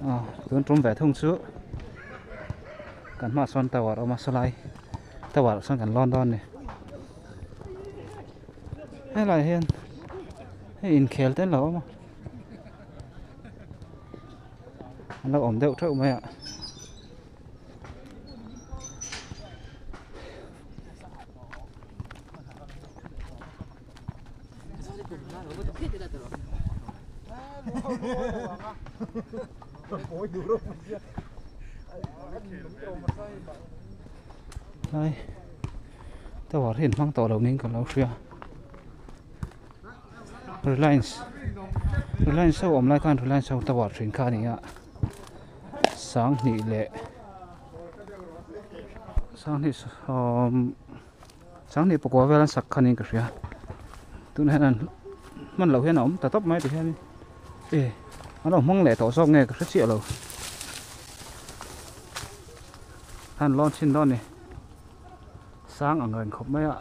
Aw tun tum ve thung chu kan hmaah sawn tower a awm a sawlai tower ah sawn kan lawn dawn a ni helaiah hian hei inkhel te an lo awm a an lo awm deuh theuh mai a. Lai tower hi an hmang tawh lo niin ka lo hria Reliance Reliance ho awm lai khan Reliance ho tower thin kha a ni a sanghnih leh sanghnih sawm. Sanghnih pakua vel an sak kha niin ka hria tunah hian an hman loh hian a awm ta tawp mai ti hian e an lo hmang leh tawh zawk nge ka hre chiah lo han lawn chhin dawn ni sang ang reng khawp mai a.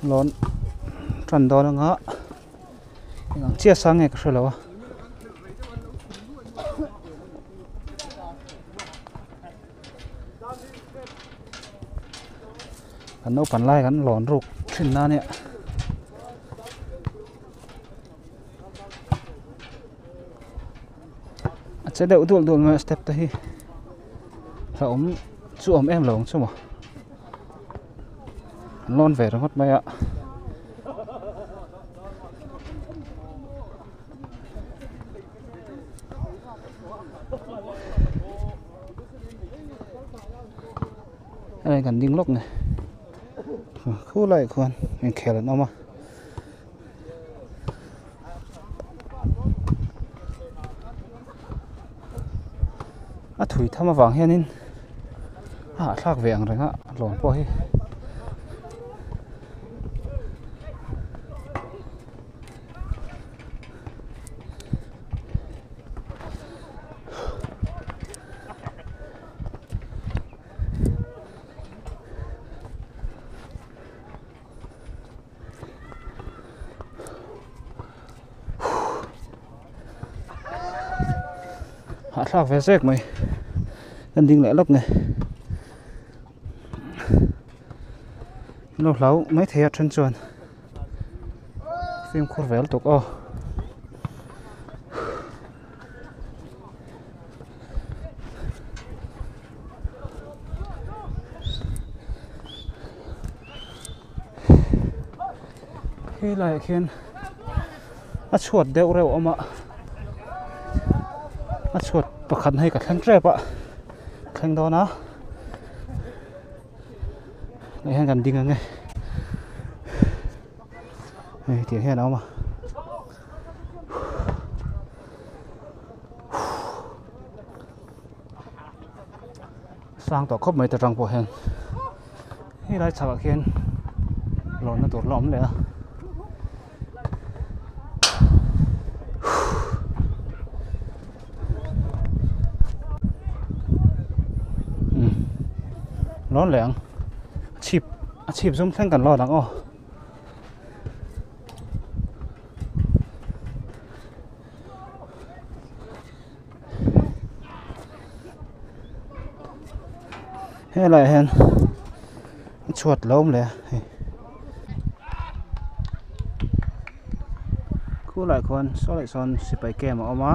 Lawn tan dawn anga eng ang chiah sang nge ka hre lo a. Kan naupang lai kan lawn ruk thin na nia. A che deuh dul dul mai a step te hi hlauhawm chu awm em lo ang chu maw an lawn ve ringawt mai a. Hei kan ding lawk ni khulaiah khuan inkhel an awm a. A thui tham avang hianin a hahthlak ve ang reng a lawm pawh hi. Hahthlak ve zek mai kan ding leh lawk nge lo hlau mai thei a then chuan fimkhur ve lutuk aw. He laiah khian a chhuat deuh reuh a awm a a chhuat pakhat na hi ka thleng tep a thleng dawn a tah hian kan ding ang e hei tiang hian a awm a. Sang tawh khawp mai ta tang pawh hian helai chhakah khian lawnna tur la awm leh a. Lawn leh ang a chhip a chhip zum thleng kan lawn ang aw. Helaiah hian a chhuat lo awm leh a hei khulaiah khuan saw leh sawn sipai camp a awm a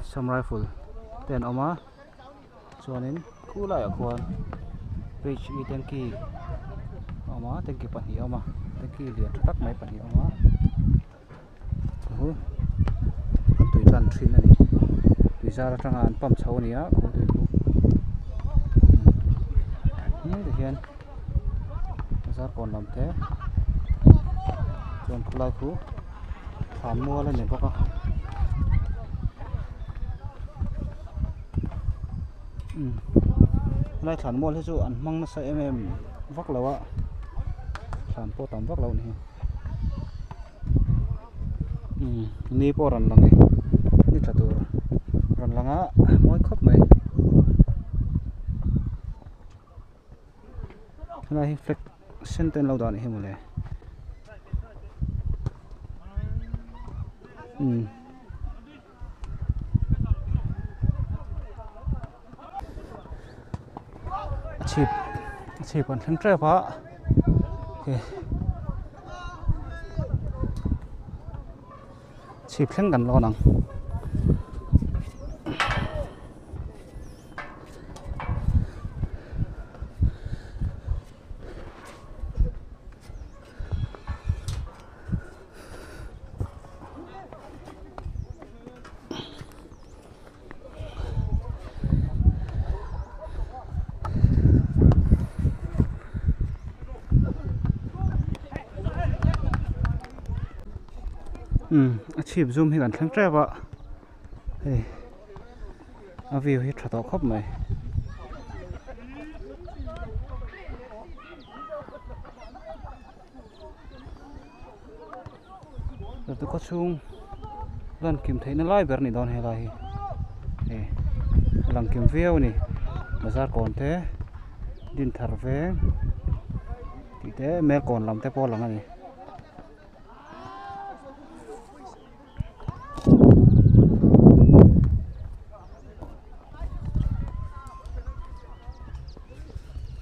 assam rifle te an awm a chuanin khulaiah khuan page tanki a awm a tanki pahnih a awm a tanki lian tha tak mai pahnih a awm a. Kan tui tlan thin a ni tui zar atanga an pump chho a ni a khaw tui khu heng te hian zar kawn lam te chuan khawlai khu thlan mual a ni bawk a helai thlan mual hi chu an hmang nasa em em vak lo a thlan pawh tam vak lo a ni. Ni pawh rawn lang e ni tla tur rawn lang a mawi khawp mai. Helai hi flag sen te an lo dah anih hi mawle. Umm. A chhip a chhip an thleng tep a chhip thleng kan lawn ang. Umm a chhip zum hi kan thleng tep a hei a view hi tha tawh khawp mai. Chu khaw chhung lan kim theihna lai ber a ni dawn helai hi hei a lang kim viau a ni bazar kawn te dinthar veng tih te melkawn lam te pawh a lang a ni.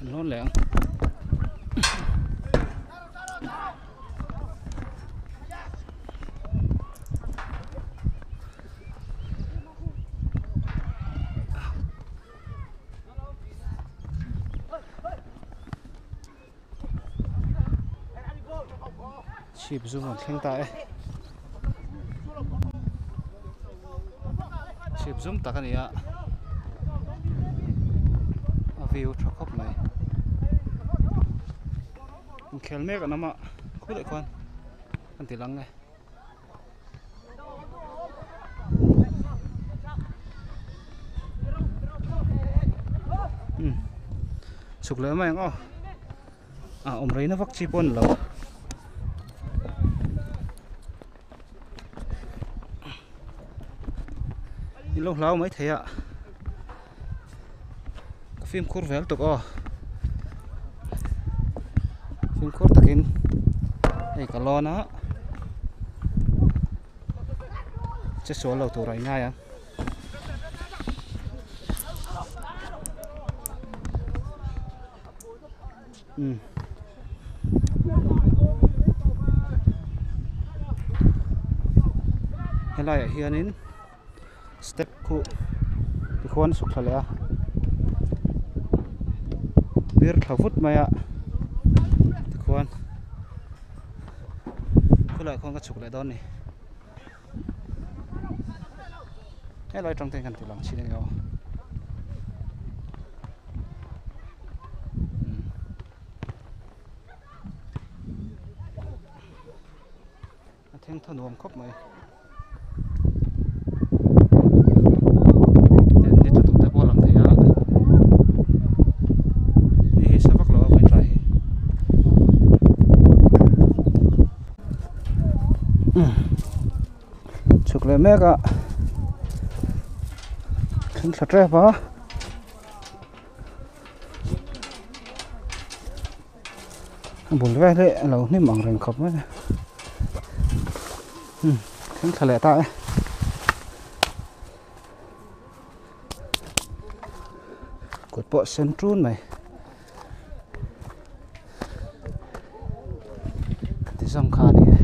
An hlawn leh ang. Chhip zum an thleng ta e. Chhip zum tak a ni a. A view tha khawp mai. Inkhel mek an awm a khuleh khuan an ti lang e. Chhuk leh mai ang aw a awm rei na vak chi pawh a ni lo in lo hlau mai thei a ka fimkhur vel tuk aw fimkhur takin hei ka lawn a che sual lo tur a ingai ang. Umm helai ah hianin. Step khu tikhuan a suk thla leh a bir thla vut mai a tikhuan khulaiah khuan ka chhuk leh dawn a ni helai atang te hian kan ti lang thin a ni aw. A thengthaw nuam khawp mai. Tian ni tla tur te pawh a lang thei a. Ni hi sa vak lo a vawiin tlai hi. Chhuk leh mek a then thla tep a. A bul vel hi a lo hnim ang reng khawp mai a umm thleng thla leh ta e kut pawh sen ṭun mai ka ti zawng kha a ni e.